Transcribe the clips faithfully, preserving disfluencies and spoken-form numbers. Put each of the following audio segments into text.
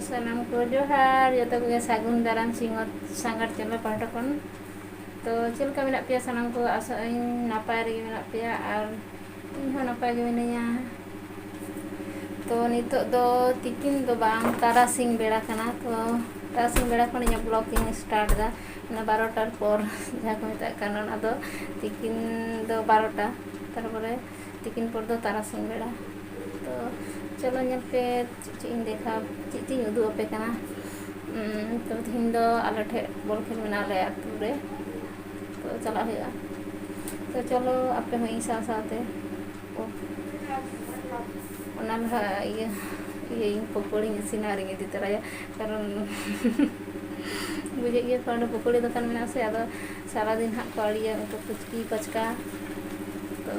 ᱥᱟᱱᱟᱢ ᱠᱚ ᱡᱚᱦᱟᱨ, ᱡᱚᱛᱚ ᱠᱚᱜᱮ ᱥᱟᱹᱜᱩᱱ ᱫᱟᱨᱟᱢ ᱥᱤᱧᱚᱛ ᱥᱟᱸᱜᱟᱲ ᱪᱮᱱᱮᱞ ᱯᱟᱦᱴᱟ ᱠᱷᱚᱱ᱾ ᱛᱚ ᱪᱮᱫ ᱞᱮᱠᱟ ᱢᱮᱱᱟᱜ ᱯᱮᱭᱟ ᱥᱟᱱᱟᱢ ᱠᱚ? ᱟᱥᱚᱜ ᱟᱹᱧ ᱱᱟᱯᱟᱭ ᱨᱮᱜᱮ ᱢᱮᱱᱟᱜ ᱯᱮᱭᱟ ᱟᱨ ᱤᱧ ᱦᱚᱸ ᱱᱟᱯᱟᱭ ᱜᱮ ᱢᱤᱱᱟᱹᱧᱟ᱾ ᱛᱚ ᱱᱤᱛᱚᱜ ᱫᱚ ᱛᱤᱠᱤᱱ ᱫᱚ ᱵᱟᱝ, ᱛᱟᱨᱟᱥᱤᱧ ᱵᱮᱲᱟ ᱠᱟᱱᱟ᱾ ᱛᱚ ᱛᱟᱨᱟᱥᱤᱧ ᱵᱮᱲᱟ ᱠᱷᱚᱱ ᱤᱧᱟᱹᱜ ᱵᱞᱚᱜ ᱤᱧ ᱥᱴᱟᱨᱴ ᱮᱫᱟ, ᱚᱱᱟ ᱵᱟᱨᱚᱴᱟᱨ ᱯᱚᱨ ᱡᱟᱦᱟᱸ ᱠᱚ ᱢᱮᱛᱟᱜ ᱠᱟᱱᱟ, ᱚᱱᱟ ᱫᱚ ᱛᱤᱠᱤᱱ ᱫᱚ ᱵᱟᱨᱚᱴᱟ, ᱛᱟᱨᱯᱚᱨᱮ ᱛᱤᱠᱤᱱ ᱯᱚᱨ ᱫᱚ ᱛᱟᱨᱟᱥᱤᱧ ᱵᱮᱲᱟ᱾ ᱛᱚ ᱪᱚᱞᱚ ᱧᱮᱞ ᱯᱮ ᱪᱮᱫ ᱪᱮᱫ ᱤᱧ ᱫᱮᱠᱷᱟᱣ, ᱪᱮᱫ ᱪᱮᱫ ᱤᱧ ᱩᱫᱩᱜ ᱟᱯᱮ ᱠᱟᱱᱟ᱾ ᱩᱸ, ᱛᱚ ᱛᱮᱦᱮᱧ ᱫᱚ ᱟᱞᱮ ᱴᱷᱮᱡ ᱵᱚᱞ ᱠᱷᱮᱞ ᱢᱮᱱᱟᱜᱼᱟ ᱟᱞᱮ ᱟᱹᱛᱩ ᱨᱮ, ᱛᱚ ᱪᱟᱞᱟᱜ ᱦᱩᱭᱩᱜᱼᱟ᱾ ᱛᱚ ᱪᱚᱞᱚ ᱟᱯᱮ ᱦᱚᱸ ᱤᱧ ᱥᱟᱶ ᱥᱟᱶᱛᱮ᱾ ᱚ, ᱚᱱᱟ ᱞᱟᱦᱟ ᱤᱭᱟᱹ, ᱤᱭᱟᱹ ᱤᱧ ᱯᱚᱠᱳᱲᱤᱧ ᱤᱥᱤᱱᱟ ᱟᱨᱤᱧ ᱤᱫᱤ ᱛᱚᱨᱟᱭᱟ, ᱠᱟᱨᱚᱱ ᱵᱩᱡᱷᱟᱹᱜ ᱜᱮᱭᱟ ᱯᱮ ᱚᱸᱰᱮ ᱯᱚᱠᱳᱲᱤ ᱫᱚᱠᱟᱱ ᱢᱮᱱᱟᱜᱼᱟ ᱥᱮ, ᱟᱫᱚ ᱥᱟᱨᱟᱫᱤᱱ ᱦᱟᱸᱜ ᱠᱚ ᱟᱲᱤᱭᱟ ᱩᱱᱠᱩ ᱯᱩᱪᱠᱤ ᱯᱟᱪᱠᱟ᱾ ᱛᱚ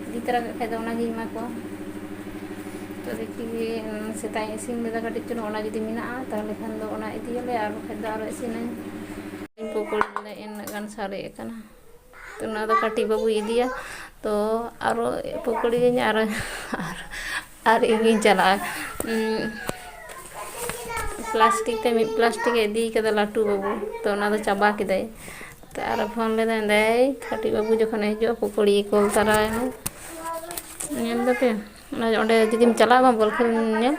ᱤᱫᱤ ᱛᱚᱨᱟ ᱠᱟᱜ ᱠᱷᱟᱡ ᱫᱚ ᱚᱱᱟᱜᱤᱧ ᱮᱢᱟ ᱠᱚᱣᱟ᱾ ᱛᱚ ᱫᱮᱠᱷᱤ, ᱩᱸ, ᱥᱮᱛᱟᱜ ᱤᱧ ᱤᱥᱤᱱ ᱞᱮᱫᱟ ᱠᱟᱹᱴᱤᱡ ᱪᱩᱞᱩᱝ, ᱚᱱᱟ ᱡᱩᱫᱤ ᱢᱮᱱᱟᱜᱼᱟ ᱛᱟᱦᱚᱞᱮ ᱠᱷᱟᱱ ᱫᱚ ᱚᱱᱟ ᱤᱫᱤᱭᱟᱞᱮ, ᱟᱨ ᱵᱟᱠᱷᱟᱡ ᱫᱚ ᱟᱨᱚ ᱤᱥᱤᱱᱟᱹᱧ᱾ ᱯᱚᱠᱳᱲᱤ ᱫᱚ ᱤᱱᱟᱹᱜ ᱜᱟᱱ ᱥᱟᱨᱮᱡ ᱟᱠᱟᱱᱟ᱾ ᱛᱚ ᱚᱱᱟ ᱫᱚ ᱠᱟᱹᱴᱤᱡ ᱵᱟᱹᱵᱩᱭ ᱤᱫᱤᱭᱟ᱾ ᱛᱚ ᱟᱨᱚ ᱯᱚᱠᱳᱲᱤᱭᱟᱹᱧ ᱟᱨ, ᱟᱨ, ᱟᱨ ᱤᱧᱤᱧ ᱪᱟᱞᱟᱜᱼᱟ᱾ ᱩᱸ, ᱯᱞᱟᱥᱴᱤᱠ ᱛᱮ ᱢᱤᱫ ᱯᱞᱟᱥᱴᱤᱠ ᱮ ᱤᱫᱤ ᱠᱟᱫᱟ ᱞᱟᱹᱴᱩ ᱵᱟᱹᱵᱩ, ᱛᱚ ᱚᱱᱟ ᱫᱚ ᱪᱟᱵᱟ ᱠᱮᱫᱟᱭ᱾ ᱛᱚ ᱟᱨᱚ ᱯᱷᱳᱱ ᱞᱮᱫᱟᱭ, ᱫᱟᱹᱭ ᱠᱟᱹᱴᱤᱡ ᱵᱟᱹᱵᱩ ᱡᱚᱠᱷᱚᱱᱮ ᱦᱤᱡᱩᱜᱼᱟ ᱯᱚᱠᱳᱲᱤ ᱠᱚᱞ ᱛᱟᱨᱟᱭ ᱢᱮ᱾ ᱧᱮᱞ ᱫᱟᱯᱮ? ᱚᱱᱟ ᱚᱸᱰᱮ ᱡᱩᱫᱤᱢ ᱪᱟᱞᱟᱜᱼᱟ ᱵᱟᱝ ᱵᱚᱞ ᱠᱷᱮᱞ ᱧᱮᱞ,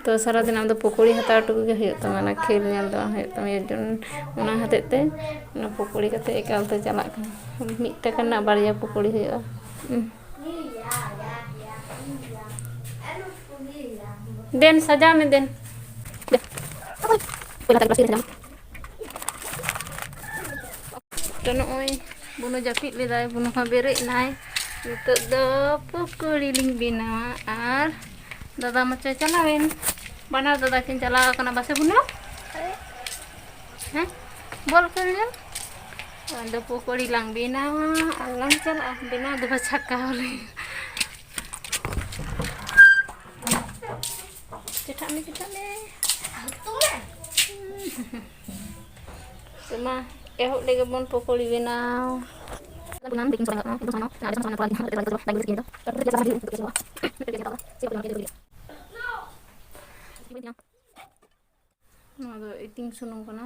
ᱛᱚ ᱥᱟᱨᱟᱫᱤᱱ ᱟᱢᱫᱚ ᱯᱚᱠᱳᱲᱤ ᱦᱟᱛᱟᱣ ᱦᱚᱴᱚ ᱠᱚᱜᱮ ᱦᱩᱭᱩᱜ ᱛᱟᱢᱟ, ᱚᱱᱟ ᱠᱷᱮᱞ ᱧᱮᱞ ᱫᱚ ᱵᱟᱝ ᱦᱩᱭᱩᱜ ᱛᱟᱢᱟ᱾ ᱮᱨ ᱡᱚᱱ ᱚᱱᱟ ᱦᱚᱛᱮᱡ ᱛᱮ ᱚᱱᱟ ᱯᱚᱠᱳᱲᱤ ᱠᱟᱛᱮ ᱮᱠᱟᱞ ᱛᱮ ᱪᱟᱞᱟᱜ ᱠᱟᱱᱟ᱾ ᱢᱤᱫ ᱴᱟᱠᱟ ᱨᱮᱱᱟᱜ ᱵᱟᱨᱭᱟ ᱯᱚᱠᱳᱲᱤ ᱦᱩᱭᱩᱜᱼᱟ᱾ ᱦᱩᱸ᱾ ᱫᱮᱱ, ᱥᱟᱡᱟᱣ ᱢᱮ ᱫᱮᱱ᱾ ᱛᱚ ᱱᱚᱜᱼᱚᱭ ᱵᱩᱱᱩ ᱡᱟᱹᱯᱤᱫ ᱞᱮᱫᱟᱭ, ᱵᱩᱱᱩ ᱦᱚᱸ ᱵᱮᱨᱮᱫ ᱮᱱᱟᱭ᱾ ᱱᱤᱛᱚᱜ ᱫᱚ ᱯᱚᱠᱳᱲᱤ ᱞᱤᱧ ᱵᱮᱱᱟᱣᱟ ᱟᱨ ᱫᱟᱫᱟ ᱢᱟᱪᱚᱭ ᱪᱟᱞᱟᱣᱮᱱ᱾ ᱵᱟᱱᱟᱨ ᱫᱟᱫᱟ ᱠᱤᱱ ᱪᱟᱞᱟᱣ ᱟᱠᱟᱱᱟ ᱵᱟᱥᱮ ᱵᱩᱱᱩ? ᱦᱮᱸ? ᱵᱚᱞ ᱠᱷᱮᱞ ᱧᱮᱞ? ᱟᱫᱚ ᱯᱚᱠᱳᱲᱤ ᱞᱟᱝ ᱵᱮᱱᱟᱣᱟ ᱟᱨ ᱞᱟᱝ ᱪᱟᱞᱟᱜᱼᱟ᱾ ᱵᱮᱱᱟᱣ ᱫᱚ ᱪᱷᱟᱠᱟᱣ ᱞᱮ᱾ ᱪᱮᱴᱷᱟᱜ ᱢᱮ, ᱪᱮᱴᱷᱟᱜ ᱢᱮ᱾ ᱛᱚ ᱢᱟ, ᱮᱦᱚᱵ ᱞᱮᱜᱮ ᱵᱚᱱ ᱯᱚᱠᱳᱲᱤ ᱵᱮᱱᱟᱣ᱾ ᱵᱮᱠᱤᱝ ᱥᱳᱰᱟ ᱞᱟᱜᱟᱜ ᱠᱟᱱᱟ, ᱵᱮᱠᱤᱝ ᱥᱳᱰᱟ ᱞᱟᱜᱟᱜ ᱠᱟᱱᱟ᱾ ᱵᱮᱠᱤᱝ ᱥᱳᱰᱟ ᱞᱟᱜᱟᱜ ᱠᱟᱱᱟ᱾ ᱱᱚᱣᱟ ᱫᱚ ᱤᱛᱤᱧ ᱥᱩᱱᱩᱢ ᱠᱟᱱᱟ᱾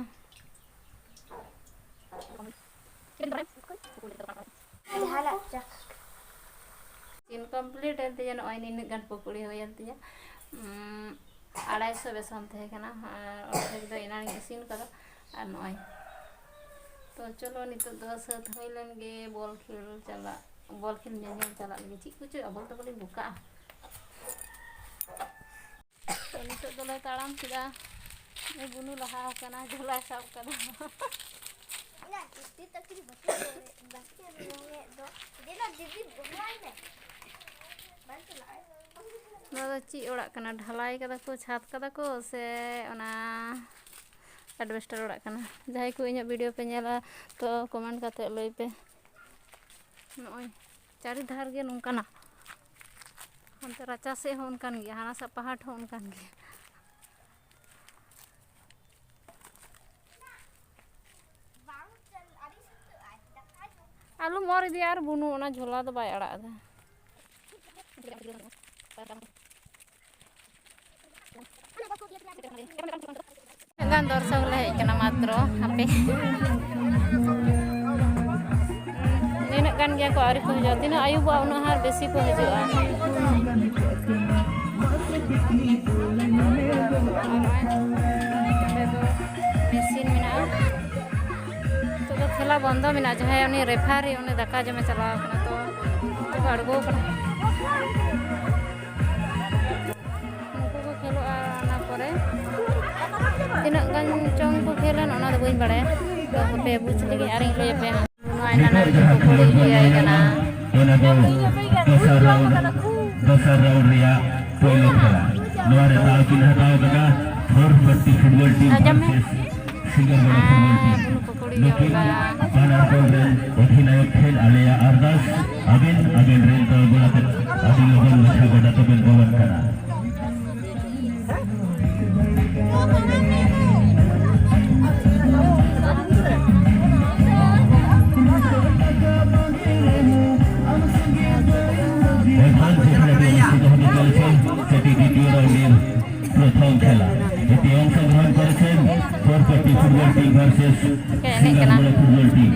ᱡᱟᱦᱟᱱᱟᱜ ᱪᱟ᱾ ᱤᱥᱤᱱ complete ᱮᱱ ᱛᱤᱧᱟ, ᱱᱚᱜᱼᱚᱭ ᱱᱤᱱᱟᱹᱜ ᱜᱟᱱ ᱯᱚᱠᱚᱲᱤ ᱦᱩᱭᱮᱱ ᱛᱤᱧᱟ᱾ ᱩᱸ, ᱟᱲᱟᱭᱥᱚ ᱵᱮᱥᱚᱱ ᱛᱟᱦᱮᱸ ᱠᱟᱱᱟ, ᱟᱨ ᱚᱨᱫᱷᱮᱠ ᱫᱚ ᱮᱱᱟᱱ ᱤᱧ ᱤᱥᱤᱱ ᱠᱟᱫᱟ᱾ ᱟᱨ ᱱᱚᱜᱼᱚᱭ ᱛᱚ, ᱪᱚᱞᱚ, ᱱᱤᱛᱚᱜ ᱫᱚ ᱥᱟᱹᱛ ᱦᱩᱭ ᱞᱮᱱ ᱜᱮ, ᱵᱚᱞ ᱠᱷᱮᱞ ᱪᱟᱞᱟᱜ, ᱵᱚᱞ ᱠᱷᱮᱞ ᱧᱮᱧᱮᱞ ᱪᱟᱞᱟᱜ ᱞᱟᱹᱜᱤᱫ᱾ ᱪᱮᱫ ᱠᱚᱪᱚ ᱟᱵᱚᱞ ᱛᱟᱵᱚᱞᱤᱧ ᱵᱚᱠᱟᱜᱼᱟ᱾ ᱛᱚ, ᱱᱤᱛᱚᱜ ᱫᱚᱞᱮ ᱛᱟᱲᱟᱢ ᱠᱮᱫᱟ᱾ ᱩᱱᱤ ᱵᱩᱱᱩ ᱞᱟᱦᱟ ᱟᱠᱟᱱᱟ, ᱡᱷᱚᱞᱟᱭ ᱥᱟᱵ ᱠᱟᱫᱟ᱾ ᱤᱧᱟᱜ ᱪᱩᱴᱤ ᱛᱟᱠᱤ ᱵᱟᱠᱤ ᱨᱚᱝ ᱮᱫ ᱫᱚ᱾ ᱫᱮᱞᱟ ᱫᱤᱫᱤ, ᱵᱚᱸᱜᱟᱭ ᱢᱮ᱾ ᱵᱟᱝ ᱪᱟᱞᱟᱜᱼᱟ᱾ ᱱᱚᱣᱟ ᱫᱚ ᱪᱮᱫ ᱚᱲᱟᱜ ᱠᱟᱱᱟ? ᱰᱷᱟᱞᱟᱭ ᱠᱟᱫᱟ ᱠᱚ, ᱪᱷᱟᱫᱽ ᱠᱟᱫᱟ ᱠᱚ, ᱥᱮ ᱚᱱᱟ ᱮᱰᱵᱮᱥᱴᱟᱨ ᱚᱲᱟᱜ ᱠᱟᱱᱟ? ᱡᱟᱦᱟᱸᱭ ᱠᱚ ᱤᱧᱟᱹᱜ video ᱯᱮ ᱧᱮᱞᱟ, ᱛᱚ comment ᱠᱟᱛᱮ ᱞᱟᱹᱭ ᱯᱮ᱾ ᱱᱚᱜᱼᱚᱭ ᱪᱟᱹᱨᱤ ᱫᱷᱟᱨ ᱜᱮ ᱱᱚᱝᱠᱟᱱᱟ᱾ ᱦᱟᱱᱛᱮ ᱨᱟᱪᱟ ᱥᱮᱫ ᱦᱚᱸ ᱚᱱᱠᱟᱱ ᱜᱮᱭᱟ, ᱦᱟᱱᱟ ᱥᱮᱫ ᱯᱟᱦᱟᱴ ᱦᱚᱸ ᱚᱱᱠᱟᱱ ᱜᱮᱭᱟ᱾ ᱟᱞᱚᱢ ᱚᱨ ᱤᱫᱤᱭᱟ, ᱟᱨ ᱵᱩᱱᱩ ᱚᱱᱟ ᱡᱷᱚᱞᱟ ᱫᱚ ᱵᱟᱭ ᱟᱲᱟᱜ ᱮᱫᱟ᱾ ᱛᱤᱱᱟᱹᱜ ᱜᱟᱱ ᱫᱚᱨᱥᱚᱠ ᱞᱮ ᱦᱮᱡ ᱠᱟᱱᱟ ᱢᱟᱛᱨᱚ, ᱦᱟᱯᱮ᱾ ᱱᱤᱱᱟᱹᱜ ᱜᱟᱱ ᱜᱮᱭᱟ ᱠᱚ, ᱟᱹᱣᱨᱤ ᱠᱚ ᱦᱤᱡᱩᱜᱼᱟ᱾ ᱛᱤᱱᱟᱹᱜ ᱟᱹᱭᱩᱵᱚᱜᱼᱟ, ᱩᱱᱟᱹᱜ ᱦᱟᱸᱜ ᱵᱮᱥᱤ ᱠᱚ ᱦᱤᱡᱩᱜᱼᱟ᱾ ᱱᱚᱸᱰᱮ ᱫᱚ ᱢᱮᱥᱤᱱ ᱢᱮᱱᱟᱜᱼᱟ᱾ ᱱᱤᱛᱚᱜ ᱫᱚ ᱠᱷᱮᱞᱟ ᱵᱚᱱᱫᱚ ᱢᱮᱱᱟᱜᱼᱟ᱾ ᱡᱟᱦᱟᱸᱭ ᱩᱱᱤ ᱨᱮᱯᱷᱟᱨᱤ, ᱩᱱᱤ ᱫᱟᱠᱟ ᱡᱚᱢᱮ ᱪᱟᱞᱟᱣ ᱠᱟᱱᱟ, ᱛᱚ ᱱᱤᱛᱚᱜ ᱫᱚ ᱟᱬᱜᱚ ᱠᱟᱱᱟ᱾ ᱱᱩᱠᱩ ᱠᱚ ᱠᱷᱮᱞᱳᱜᱼᱟ ᱚᱱᱟ ᱯᱚᱨᱮ᱾ ᱛᱤᱱᱟᱹᱜ ᱜᱟᱱ ᱪᱚᱝ ᱠᱚ ᱠᱷᱮᱞᱟ, ᱚᱱᱟ ᱫᱚ ᱵᱟᱹᱧ ᱵᱟᱲᱟᱭᱟ᱾ ᱛᱚ ᱦᱟᱯᱮ ᱵᱩᱡᱽ ᱞᱮᱜᱮ ᱟᱨᱤᱧ ᱞᱟᱹᱭ ᱟᱯᱮᱭᱟ ᱦᱟᱸᱜ᱾ ᱱᱚᱣᱟ ᱮᱱᱟᱱ ᱨᱮ ᱠᱚ ᱠᱩᱲᱤ ᱤᱭᱟᱹᱭ ᱠᱟᱱᱟ᱾ ᱚᱱᱟ ᱫᱚ ᱫᱚᱥᱟᱨ round, ᱫᱚᱥᱟᱨ round ᱨᱮᱭᱟᱜ ᱯᱳᱭᱞᱳ ᱠᱷᱮᱞᱟ᱾ ᱱᱚᱣᱟ ᱨᱮ ᱫᱟᱣ ᱠᱤᱱ ᱦᱟᱛᱟᱣ ᱠᱟᱫᱟ ᱯᱷᱳᱨ ᱯᱟᱴᱴᱤ ᱯᱷᱩᱴᱵᱚᱞ ᱴᱤᱢ ᱟᱸᱡᱚᱢ ᱢᱮ᱾ Versus Singarbara football team. ᱟᱨ ᱵᱩᱱᱩ ᱠᱚ ᱠᱩᱲᱤ ᱱᱩᱠᱤᱱ ᱡᱚᱝ ᱠᱟᱱᱟ᱾ ᱵᱟᱱᱟᱨ ᱫᱚᱞ ᱨᱮᱱ ᱚᱫᱷᱤᱱᱟᱭᱚᱠ ᱴᱷᱮᱱ ᱟᱞᱮᱭᱟᱜ ᱟᱨᱫᱟᱥ, ᱟᱵᱮᱱ, ᱟᱵᱮᱱ ᱨᱮᱱ ᱫᱚᱞ ᱜᱚᱲᱟ ᱠᱟᱛᱮ ᱟᱹᱰᱤ ᱞᱚᱜᱚᱱ ᱢᱟᱪᱷᱟ ᱜᱚᱰᱟ ᱛᱮᱵᱮᱱ ᱵᱚᱞᱚᱱ ᱠᱟᱱᱟ᱾ এখন যেখানে অনুষ্ঠিত হতে চলেছে সেটি দ্বিতীয় রাউন্ডের প্রথম খেলা। এতে অংশগ্রহণ করেছেন four forty football team versus Singarpara football team.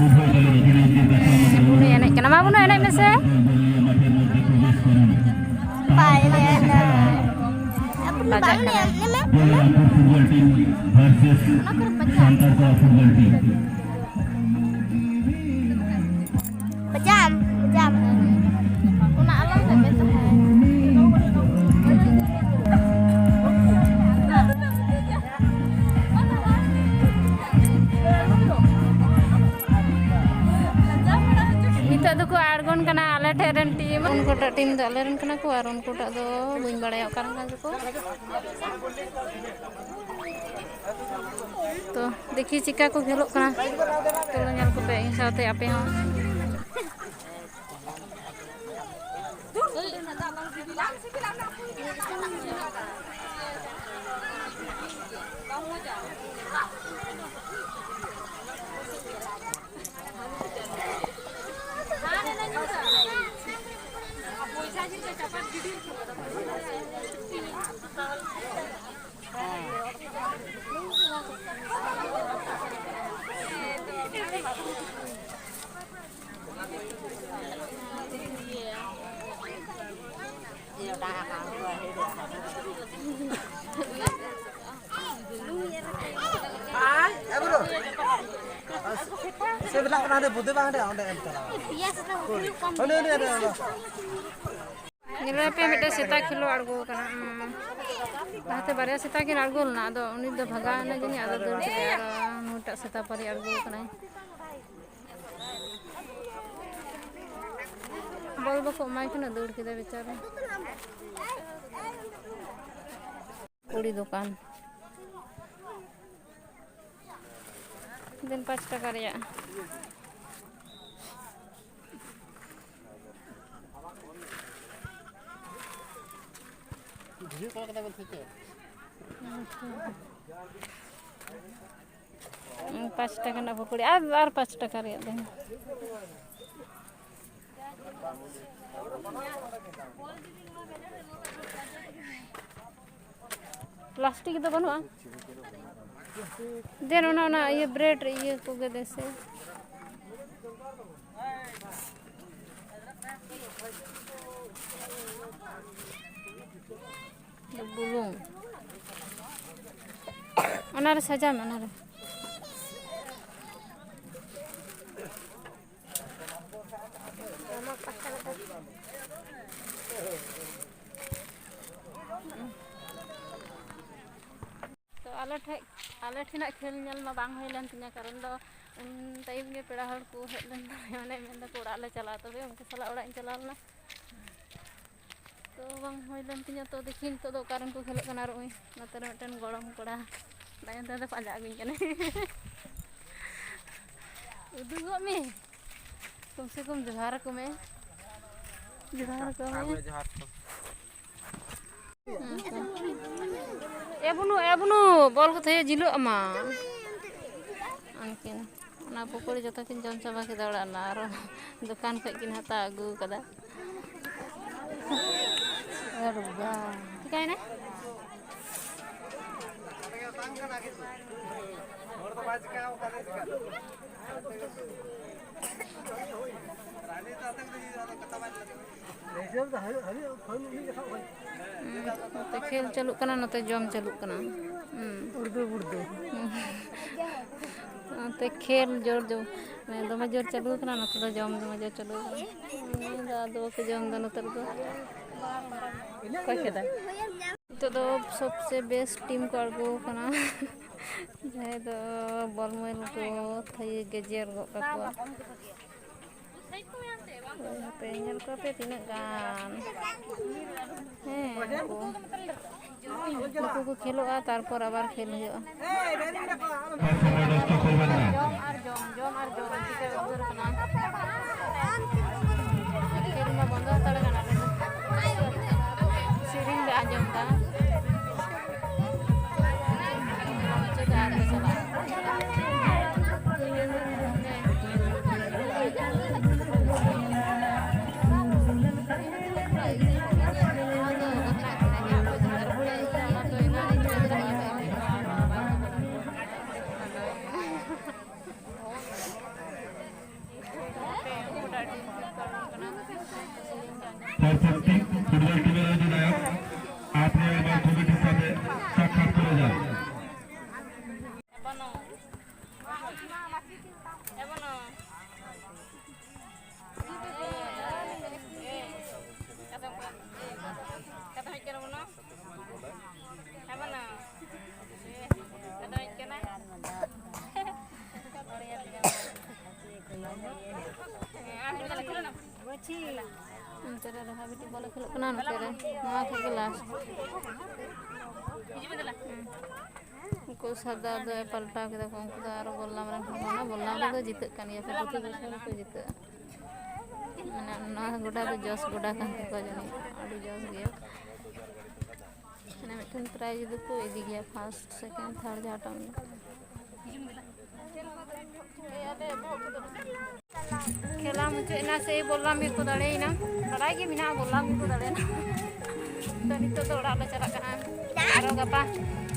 উভয় দলের অধিনায়কদের কাছে আমাদের অনুরোধ, এনএইচ ᱠᱟᱱᱟ, ᱢᱟ ᱵᱚᱱ ᱮᱱᱮᱡ ᱢᱮᱥᱮ᱾ দলদলীয় মাঠের মধ্যে প্রবেশ করুন। ᱵᱟᱭ ᱞᱟᱹᱭᱟ᱾ ᱵᱚᱞᱜᱟᱢᱯᱩᱨ ᱯᱷᱩᱴᱵᱚᱞ ᱴᱤᱢ ᱵᱷᱟᱨᱥᱮᱥ ᱥᱟᱱᱛᱟᱲ ᱠᱚᱲᱟ ᱯᱷᱩᱴᱵᱚᱞ ᱴᱤᱢ᱾ ᱵᱟᱡᱟᱢ, ᱵᱟᱡᱟᱢ᱾ ᱚᱱᱟ ᱟᱞᱟᱝ ᱥᱮᱫ ᱵᱮᱥ᱾ ᱱᱤᱛᱚᱜ ᱫᱚᱠᱚ ᱟᱬᱜᱚᱱ ᱠᱟᱱᱟ ᱟᱞᱮ ᱴᱷᱮᱱ ᱨᱮᱱ ᱴᱤᱢ᱾ ᱩᱱᱠᱩᱴᱟᱜ ᱴᱤᱢ ᱫᱚ ᱟᱞᱮ ᱨᱮᱱ ᱠᱟᱱᱟ ᱠᱚ ᱟᱨ ᱩᱱᱠᱩᱴᱟᱜ ᱫᱚ ᱵᱟᱹᱧ ᱵᱟᱲᱟᱭᱟ ᱚᱠᱟ ᱨᱮᱱ ᱠᱟᱱ ᱪᱚᱠᱚ᱾ ᱛᱚ ᱫᱮᱠᱷᱤ ᱪᱮᱠᱟ ᱠᱚ ᱠᱷᱮᱞᱚᱜ ᱠᱟᱱᱟ᱾ ᱪᱚᱞᱚ ᱧᱮᱞ ᱠᱚᱯᱮ ᱤᱧ ᱥᱟᱶᱛᱮ ᱟᱯᱮ ᱦᱚᱸ᱾ ᱥᱮ ᱵᱮᱱᱟᱜ ᱠᱟᱱᱟ, ᱦᱟᱸᱰᱮ ᱵᱩᱫᱷᱤ ᱵᱟᱝ, ᱦᱟᱸᱰᱮ, ᱚᱸᱰᱮ ᱮᱢ ᱪᱟᱞᱟᱣ᱾ ᱚᱸᱰᱮ, ᱚᱸᱰᱮ, ᱚᱸᱰᱮ, ᱚᱸᱰᱮ᱾ ᱧᱮᱞ ᱢᱮ ᱯᱮ, ᱢᱤᱫᱴᱮᱱ ᱥᱮᱛᱟ ᱠᱷᱮᱞᱳ ᱟᱬᱜᱚ ᱟᱠᱟᱱᱟ᱾ ᱦᱩᱸ᱾ ᱞᱟᱦᱟᱛᱮ ᱵᱟᱨᱭᱟ ᱥᱮᱛᱟ ᱠᱤᱱ ᱟᱬᱜᱚ ᱞᱮᱱᱟ, ᱟᱫᱚ ᱩᱱᱤ ᱫᱚ ᱵᱷᱟᱜᱟᱣ ᱮᱱᱟ ᱡᱟᱹᱱᱤᱡ, ᱟᱫᱚ ᱫᱟᱹᱲ ᱠᱮᱫᱟᱭ᱾ ᱟᱨ ᱱᱩᱭᱴᱟᱜ ᱥᱮᱛᱟ ᱯᱟᱹᱨᱤ ᱟᱬᱜᱚ ᱟᱠᱟᱱᱟᱭ᱾ ᱵᱚᱞ ᱵᱟᱠᱚ ᱮᱢᱟᱭ ᱠᱟᱱᱟ, ᱫᱟᱹᱲ ᱠᱮᱫᱟᱭ ᱵᱮᱪᱟᱨᱟ᱾ ᱠᱩᱲᱤ ᱫᱚᱠᱟᱱ᱾ ᱫᱮᱱ ᱯᱟᱸᱪ ᱴᱟᱠᱟ ᱨᱮᱭᱟᱜ᱾ ᱯᱟᱸᱪ ᱴᱟᱠᱟ ᱨᱮᱱᱟᱜ ᱯᱚᱠᱚᱲᱤ ᱟᱨ, ᱟᱨ ᱯᱟᱸᱪ ᱴᱟᱠᱟ ᱨᱮᱭᱟᱜ ᱫᱮᱱ᱾ ᱯᱞᱟᱥᱴᱤᱠ ᱫᱚ ᱵᱟᱹᱱᱩᱜᱼᱟ᱾ ᱫᱮᱱ ᱚᱱᱟ, ᱚᱱᱟ ᱤᱭᱟᱹ ᱵᱨᱮᱰ ᱨᱮ ᱤᱭᱟᱹ ᱠᱚᱜᱮ ᱫᱮᱥᱮ᱾ ᱵᱩᱞᱩᱝ᱾ ᱚᱱᱟᱨᱮ ᱥᱟᱡᱟᱣ ᱢᱮ, ᱚᱱᱟᱨᱮ᱾ ᱛᱚ ᱟᱞᱮ ᱴᱷᱮᱡ, ᱟᱞᱮ ᱴᱷᱮᱱᱟᱜ ᱠᱷᱮᱞ ᱧᱮᱞ ᱢᱟ ᱵᱟᱝ ᱦᱩᱭ ᱞᱮᱱ ᱛᱤᱧᱟ, ᱠᱟᱨᱚᱱ ᱫᱚ ᱩᱱ ᱴᱟᱭᱤᱢ ᱜᱮ ᱯᱮᱲᱟ ᱦᱚᱲ ᱠᱚ ᱦᱮᱡ ᱞᱮᱱ ᱛᱟᱞᱮᱭᱟ, ᱢᱟᱱᱮ ᱢᱮᱱ ᱫᱟᱠᱚ ᱚᱲᱟᱜ ᱞᱮ ᱪᱟᱞᱟᱜᱼᱟ, ᱛᱚᱵᱮ ᱩᱱᱠᱩ ᱥᱟᱞᱟᱜ ᱚᱲᱟᱜ ᱤᱧ ᱪᱟᱞᱟᱣ ᱞᱮᱱᱟ᱾ ᱛᱚ ᱵᱟᱝ ᱦᱩᱭ ᱞᱮᱱ ᱛᱤᱧᱟ᱾ ᱛᱚ ᱫᱮᱠᱷᱤ ᱱᱤᱛᱚᱜ ᱫᱚ ᱚᱠᱟᱨᱮᱱ ᱠᱚ ᱠᱷᱮᱞᱚᱜ ᱠᱟᱱᱟ᱾ ᱟᱨ ᱱᱚᱜᱼᱚᱭ ᱱᱚᱛᱮ ᱨᱮ ᱢᱤᱫᱴᱮᱱ ᱜᱚᱲᱚᱢ ᱠᱚᱲᱟ ᱛᱟᱭᱚᱢ ᱛᱟᱭᱚᱢ ᱛᱮ ᱯᱟᱸᱡᱟ ᱟᱹᱜᱩᱧ ᱠᱟᱱᱟᱭ᱾ ᱩᱫᱩᱜᱚᱜ ᱢᱮ, ᱠᱚᱢ ᱥᱮ ᱠᱚᱢ ᱡᱚᱦᱟᱨ ᱟᱠᱚ ᱢᱮ, ᱡᱚᱦᱟᱨ ᱟᱠᱚ ᱢᱮ᱾ ᱦᱮᱸ ᱛᱚ᱾ ᱮ ᱵᱩᱱᱩ, ᱮ ᱵᱩᱱᱩ, ᱵᱚᱞ ᱠᱚ ᱛᱷᱟᱭᱟ ᱡᱷᱤᱞᱟᱹᱜ ᱟᱢᱟ᱾ ᱩᱱᱠᱤᱱ ᱚᱱᱟ ᱯᱚᱠᱳᱲᱤ ᱡᱚᱛᱚ ᱠᱤᱱ ᱡᱚᱢ ᱪᱟᱵᱟ ᱠᱮᱫᱟ ᱚᱲᱟᱜ ᱨᱮᱱᱟᱜ, ᱟᱨᱚ ᱫᱚᱠᱟᱱ ᱠᱷᱚᱡ ᱠᱤᱱ ᱦᱟᱛᱟᱣ ᱟᱹᱜᱩ ᱠᱟᱫᱟ᱾ ᱮ ᱵᱟᱵᱟ᱾ ᱪᱤᱠᱟᱭᱱᱟ? ᱱᱚᱛᱮ ᱠᱷᱮᱞ ᱪᱟᱹᱞᱩᱜ ᱠᱟᱱᱟ, ᱱᱚᱛᱮ ᱡᱚᱢ ᱪᱟᱹᱞᱩᱜ ᱠᱟᱱᱟ᱾ ᱦᱩᱸ᱾ ᱩᱲᱫᱩ ᱵᱩᱲᱫᱩ᱾ ᱦᱩᱸ᱾ ᱱᱚᱛᱮ ᱠᱷᱮᱞ ᱡᱳᱨ ᱡᱳᱨ, ᱢᱟᱱᱮ ᱫᱚᱢᱮ ᱡᱳᱨ ᱪᱟᱹᱞᱩ ᱠᱟᱱᱟ, ᱱᱚᱛᱮ ᱫᱚ ᱡᱚᱢ ᱫᱚᱢᱮ ᱡᱳᱨ ᱪᱟᱹᱞᱩ ᱠᱟᱱᱟ᱾ ᱩᱱᱤ ᱫᱚ ᱟᱫᱚ ᱵᱟᱠᱚ ᱡᱚᱢ ᱮᱫᱟ ᱱᱚᱛᱮ ᱨᱮᱫᱚ᱾ ᱚᱠᱚᱭ ᱠᱮᱫᱟ? ᱱᱤᱛᱚᱜ ᱫᱚ ᱥᱚᱵᱥᱮ ᱵᱮᱥᱴ ᱴᱤᱢ ᱠᱚ ᱟᱬᱜᱚ ᱟᱠᱟᱱᱟ, ᱡᱟᱦᱟᱸᱭ ᱫᱚ ᱵᱚᱞ ᱢᱟᱹᱭᱞ ᱠᱚ ᱛᱷᱟᱹᱭᱟᱹ ᱜᱮᱡᱮᱨ ᱜᱚᱫ ᱠᱟᱠᱚᱣᱟ᱾ ᱦᱳᱭ, ᱦᱟᱯᱮ ᱧᱮᱞ ᱠᱚᱯᱮ ᱛᱤᱱᱟᱹᱜ ᱜᱟᱱ᱾ ᱦᱮᱸ, ᱩᱱᱠᱩ, ᱱᱩᱠᱩ ᱠᱚ ᱠᱷᱮᱞᱳᱜᱼᱟ, ᱛᱟᱨᱯᱚᱨ ᱟᱵᱟᱨ ᱠᱷᱮᱞ ᱦᱩᱭᱩᱜᱼᱟ᱾ ᱡᱚᱢ ᱟᱨ ᱡᱚᱢ, ᱡᱚᱢ ᱟᱨ ᱡᱚᱢ, ᱪᱤᱠᱟᱹ ᱩᱫᱷᱟᱹᱨ ᱠᱟᱱᱟ᱾ ᱠᱷᱮᱞ ᱢᱟ ᱵᱚᱱᱫᱚ ᱦᱟᱛᱟᱲ ᱠᱟᱱᱟ᱾ ᱥᱮᱨᱮᱧ ᱞᱮ ᱟᱸᱡᱚᱢ ᱮᱫᱟ᱾ ᱪᱟᱞᱟᱜ ᱠᱟᱱᱟ ᱱᱚᱛᱮ ᱨᱮ, ᱱᱚᱣᱟ ᱴᱷᱮᱡ ᱜᱮ ᱞᱟᱥᱴ᱾ ᱩᱱᱠᱩ ᱥᱟᱫᱟ ᱫᱚ ᱯᱟᱞᱴᱟᱣ ᱠᱮᱫᱟ ᱠᱚ, ᱩᱱᱠᱩ ᱫᱚ ᱟᱨᱚ ᱵᱚᱞᱞᱟᱢ ᱨᱮᱱ ᱠᱚ ᱠᱟᱱᱟ᱾ ᱵᱚᱞᱞᱟᱢ ᱨᱮᱫᱚ ᱡᱤᱛᱟᱹᱜ ᱠᱟᱱ ᱜᱮᱭᱟ ᱠᱚ, ᱯᱨᱚᱛᱤ ᱵᱚᱪᱷᱚᱨ ᱜᱮᱠᱚ ᱡᱤᱛᱟᱹᱜᱼᱟ᱾ ᱢᱟᱱᱮ ᱱᱚᱣᱟ ᱜᱚᱰᱟ ᱫᱚ ᱡᱚᱥ ᱜᱚᱰᱟ ᱠᱟᱱ ᱛᱟᱠᱚᱣᱟ ᱡᱟᱹᱱᱤᱡ, ᱟᱹᱰᱤ ᱡᱚᱥ ᱜᱮᱭᱟ᱾ ᱢᱟᱱᱮ ᱢᱤᱫᱴᱮᱱ ᱯᱨᱟᱭᱤᱡᱽ ᱫᱚᱠᱚ ᱤᱫᱤ ᱜᱮᱭᱟ, ᱯᱷᱟᱥᱴ, ᱥᱮᱠᱮᱱᱰ, ᱛᱷᱟᱨᱰ ᱡᱟᱦᱟᱸᱴᱟᱜ ᱢᱮᱱᱟᱜᱼᱟ᱾ ᱠᱷᱮᱞᱟ ᱢᱩᱪᱟᱹᱫ ᱮᱱᱟ, ᱥᱮᱭ ᱵᱚᱞᱞᱟᱢ ᱜᱮᱠᱚ ᱫᱟᱲᱮᱭᱮᱱᱟ᱾ ᱵᱟᱲᱟᱭ ᱜᱮ ᱢᱮᱱᱟᱜᱼᱟ, ᱵᱚᱞᱞᱟᱢ ᱜᱮᱠᱚ ᱫᱟᱲᱮᱭᱮᱱᱟ᱾ ᱛᱚ, ᱱᱤᱛᱚᱜ ᱫᱚ ᱚᱲᱟᱜ ᱞᱮ ᱪᱟᱞᱟᱜ ᱠᱟᱱᱟ᱾ ᱟᱨᱚ ᱜᱟᱯᱟ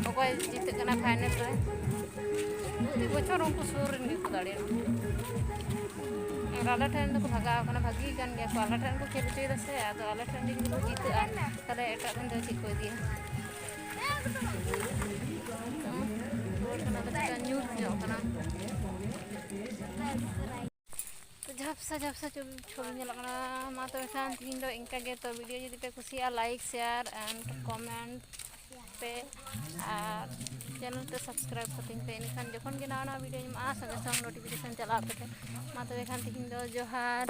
ᱚᱠᱚᱭ ᱡᱤᱛᱟᱹᱜ ᱠᱟᱱᱟ ᱯᱷᱟᱭᱱᱮᱞ ᱨᱮ, ᱯᱨᱚᱛᱤ ᱵᱚᱪᱷᱚᱨ ᱩᱱᱠᱩ ᱥᱩᱨ ᱨᱮᱱ ᱜᱮᱠᱚ ᱫᱟᱲᱮᱭᱟᱜᱼᱟ᱾ ᱟᱨ ᱟᱞᱮ ᱴᱷᱮᱱ ᱫᱚᱠᱚ ᱵᱷᱟᱜᱟᱣ ᱠᱟᱱᱟ, ᱵᱷᱟᱹᱜᱤ ᱠᱟᱱ ᱜᱮᱭᱟ ᱠᱚ᱾ ᱟᱞᱮ ᱴᱷᱮᱱ ᱠᱚ ᱠᱷᱮᱞ ᱦᱚᱪᱚᱭᱮᱫᱟ ᱥᱮ, ᱟᱫᱚ ᱟᱞᱮ ᱴᱷᱮᱱ ᱡᱩᱫᱤ ᱠᱚ ᱡᱤᱛᱟᱹᱜᱼᱟ, ᱛᱟᱦᱞᱮ ᱮᱴᱟᱜ ᱴᱷᱮᱱ ᱫᱚ ᱪᱮᱫ ᱠᱚ ᱤᱫᱤᱭᱟ? ᱨᱩᱣᱟᱹᱲ ᱠᱟᱱᱟ ᱞᱮ, ᱪᱮᱠᱟ ᱧᱩᱛ ᱧᱚᱜ ᱠᱟᱱᱟ᱾ ᱛᱚ, ᱡᱷᱟᱯᱥᱟ ᱡᱷᱟᱯᱥᱟ ᱪᱷᱚᱵᱤ, ᱪᱷᱚᱵᱤ ᱧᱮᱞᱚᱜ ᱠᱟᱱᱟ᱾ ᱢᱟ ᱛᱚᱵᱮ ᱠᱷᱟᱱ ᱛᱤᱦᱤᱧ ᱫᱚ ᱤᱱᱠᱟ ᱜᱮ᱾ ᱛᱚ, ᱵᱷᱤᱰᱤᱭᱳ ᱡᱩᱫᱤ ᱯᱮ ᱠᱩᱥᱤᱭᱟᱜᱼᱟ, ᱞᱟᱭᱤᱠ, ᱥᱮᱭᱟᱨ and comment ᱯᱮ ᱟᱨ ᱪᱮᱱᱮᱞ ᱯᱮ ᱥᱟᱵᱥᱠᱨᱟᱭᱤᱵᱽ ᱠᱟᱹᱛᱤᱧ ᱯᱮ᱾ ᱮᱱᱠᱷᱟᱱ ᱡᱚᱠᱷᱚᱱ ᱜᱮ ᱱᱟᱣᱟ ᱱᱟᱣᱟ ᱵᱷᱤᱰᱤᱭᱳᱧ ᱮᱢᱟᱜᱼᱟ, ᱥᱚᱸᱜᱮ ᱥᱚᱝ ᱱᱳᱴᱤᱯᱷᱤᱠᱮᱥᱚᱱ ᱪᱟᱞᱟᱜᱼᱟ ᱟᱯᱮ ᱴᱷᱮᱱ᱾ ᱢᱟ ᱛᱚᱵᱮ ᱠᱷᱟᱱ ᱛᱤᱦᱤᱧ ᱫᱚ ᱡᱚᱦᱟᱨ᱾